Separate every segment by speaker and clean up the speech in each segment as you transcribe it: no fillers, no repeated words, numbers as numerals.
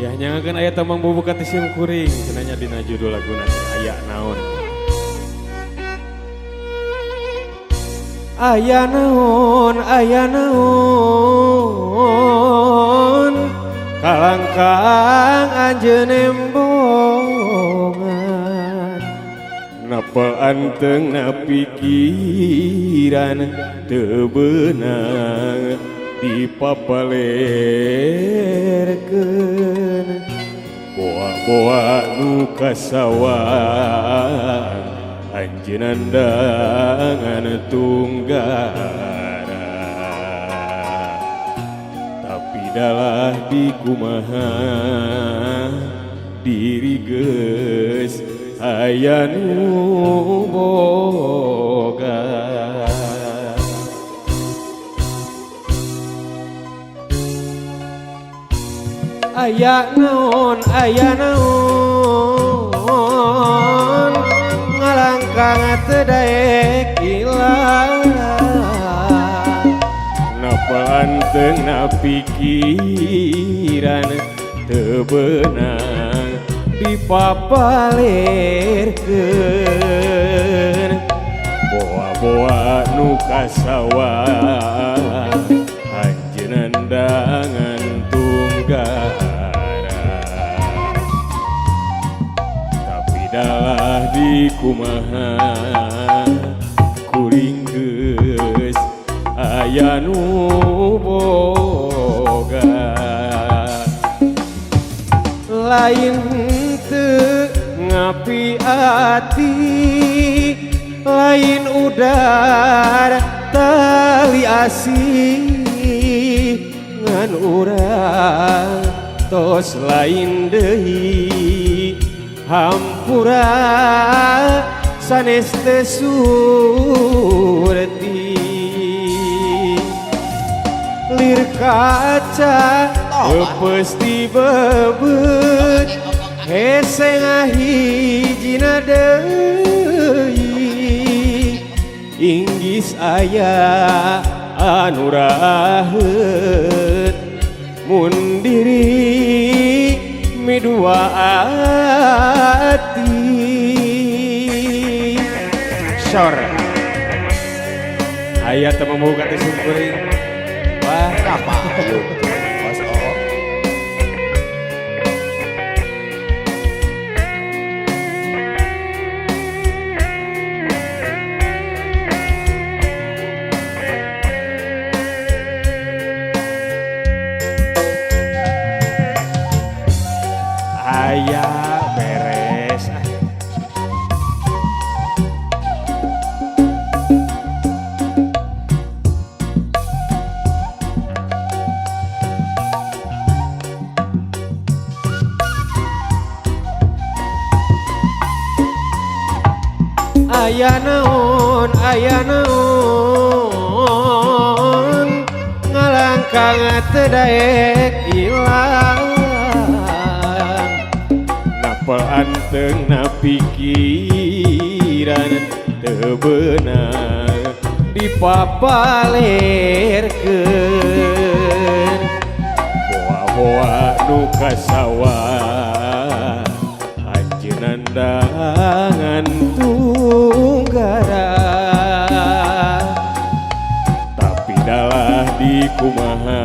Speaker 1: Ayah nyangakeun aya tambang bubuka ti sim kuring cenah nya dina judul laguna aya naon. Aya naon, aya naon, kalangkang anjeun embongan. Napa anteng na pikiran teu beunang dipapalerkeun. Boa-boa nu kasawang anjeun nandangan tunggara. Tapi dalah dikumaha diri geus aya nu boga. Aya naon, aya naon, ngalangkang teu daek ilang. Napa anteng na pikiran teu beunang dipapalerkeun. Boa-boa nu kasawang anjeun nandangan tunggara. Tapi dalah dikumaha kuring geus aya nu boga. Lain teu ngapi ati, lain udar tali asih, ngan urang tos lain deui. Hampura sanes teu surti. Lir kaca peupeus di bebeut, hese ngahijina deui. Inggis aya anu raheut mun diri midua ati. Sor aya teu membuka teh kuring. Wah,
Speaker 2: Apa? Bos oh.
Speaker 1: Aya beres. Aya naon, aya naon, ngalangkang teu daek ilang. Napa anteng na pikiran teu beunang dipapalerkeun. Boa-boa nu kasawang anjeun nandangan tunggara. Tapi dalah dikumaha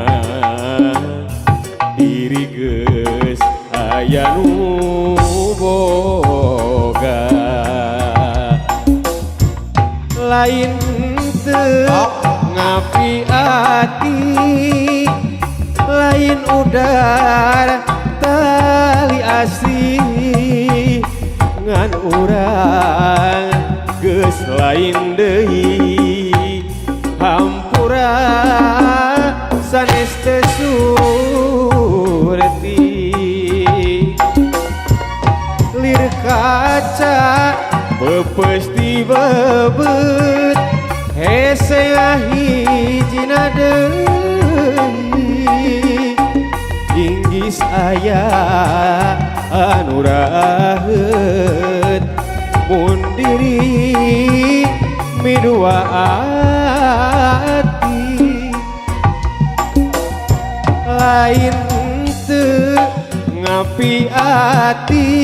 Speaker 1: diri geus aya nu boga. Lain teu ngapi ati, lain udar tali asih, ngan urang geus lain deui. Hampura sanes teu surti. Lir kaca peupeus di bebeut, hese ngahijina deui. Inggis aya anu raheut mun diri midua ati. Lain teu Napi ati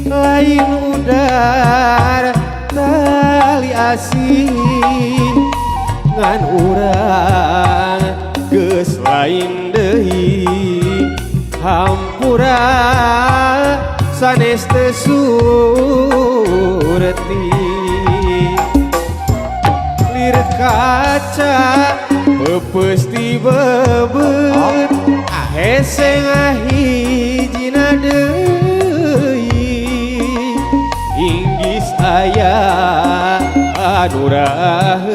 Speaker 1: lain udar tali asih, ngan urang geus lain deui. Hampura sanes teu surti. Lir kaca peupeus ti bebeut, hese ngahijina deui. Inggis aya anu raheut,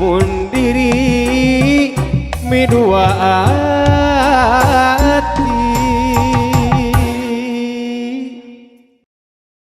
Speaker 1: mun diri miduaan.